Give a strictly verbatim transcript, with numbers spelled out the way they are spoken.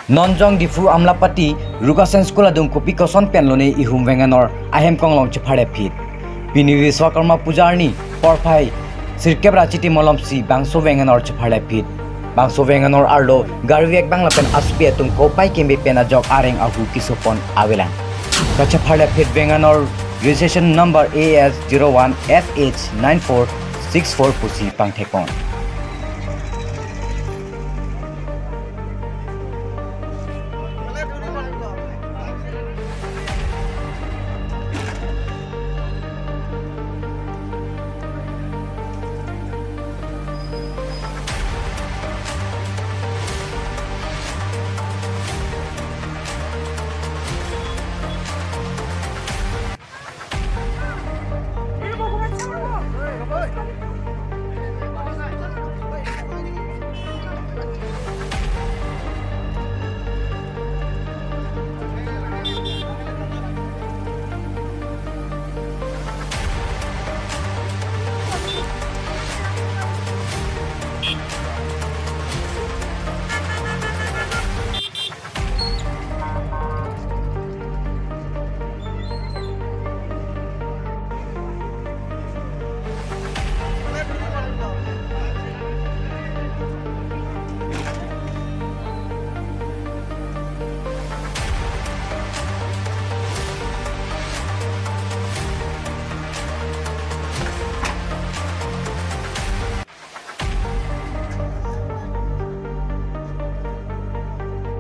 Nonjong Diphu Amlapati Rukasen School adung kopi koson pen lone ihum Venganor ahem konglong chepharle phit. Pini Vishwakarma Puja arni porphai sirkep ra chiti malomsi bangso Venganor chepharle phit. Bangso Venganor arlo gari vek bang lapen asopi atum kopai keme pen ajok areng ahu kesopon avelang. Kachepharle phit Venganor registration number A S zero one F H nine four six four pusi pangthekpon.